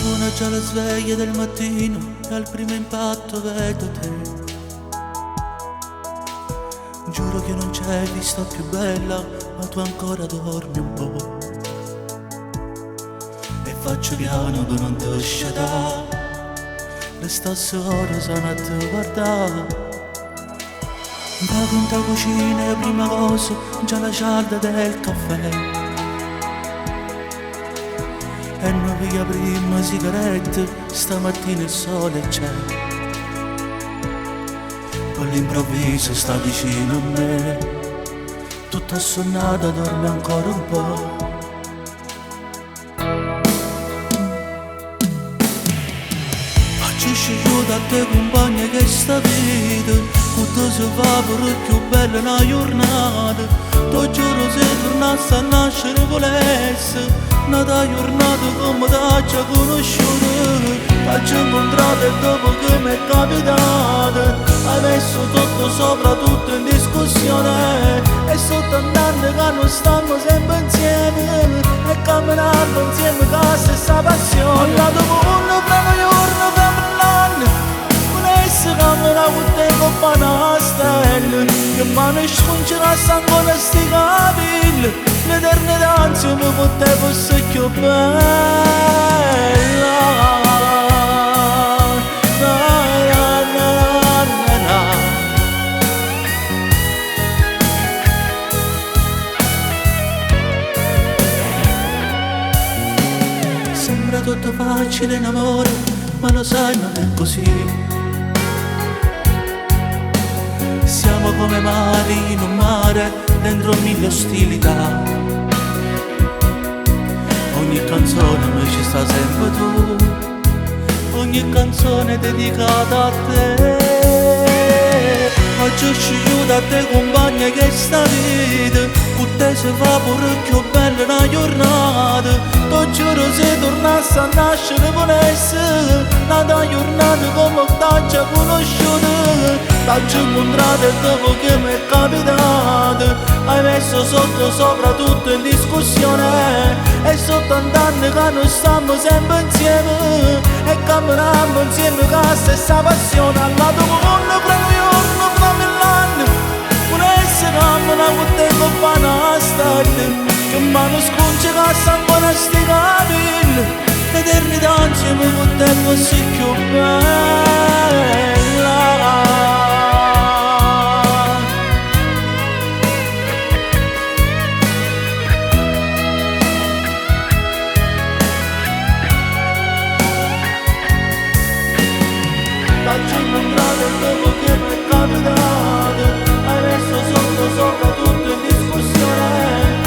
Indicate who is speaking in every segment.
Speaker 1: Suona già la sveglia del mattino e al primo impatto vedo te. Giuro che non c'è vista più bella, ma tu ancora dormi un po'. E faccio piano per non ti scetà, restasse ore sana a te guardare. Vago in ta cucina e prima cosa già la cialda del caffè. E non via prima sigaretta, stamattina il sole c'è. Poi all'improvviso sta vicino a me, tutta assonnata dorme ancora un po'. Faccio scegliere a te compagna che sta vita, tutto si fa per più bella una giornata. Ti giuro se tornasse a nascere volesse, una giornata come t'ho già conosciuta. T'ho incontrato e dopo che mi è capitato, hai messo tutto sopra tutto in discussione. E sotto andando che non stiamo sempre insieme, e camminando insieme con la stessa passione. Alla mondo fra un giorno, fra un anno, volesse camminare con te come una stella, che mano sconcerà ancora sti capelli, l'eternità insieme con te fosse più bella. Na, na, na, na, na. Sembra tutto facile in amore, ma lo sai non è così. Siamo come mari in un mare, dentro mille ostilità. Ogni canzone mi ci sta sempre tu, ogni canzone dedicata a te. Oggi scegliuto a te compagna che sta vita, con te si fa pure più bella una giornata. Ti giuro se tornasse a nascere volesse, una giornata come t'ho già conosciuta. T'ho incontrato e dopo che mi è capitato, hai messo sotto sopra tutto in discussione. E sotto andando che noi stiamo sempre insieme, e camminiamo insieme con la stessa passione. Al lato mondo fra un giorno, fra mill'anni, volesse camminare con te come una stella, che mano sconce che ancora sti capelli, l'eternità insieme con te fosse più bella. T'ho incontrato e dopo che mi è capitato, hai messo sotto sopra tutto in discussione.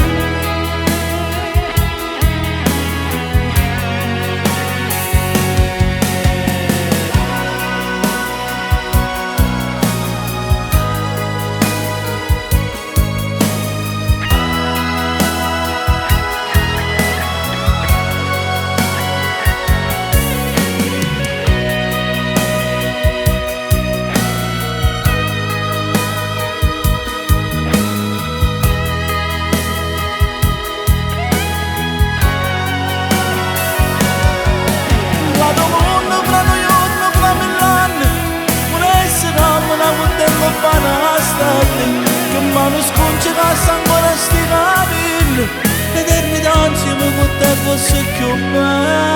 Speaker 1: Che mano sconce che ancora sti capelli, l'eternità insieme con te fosse più bella.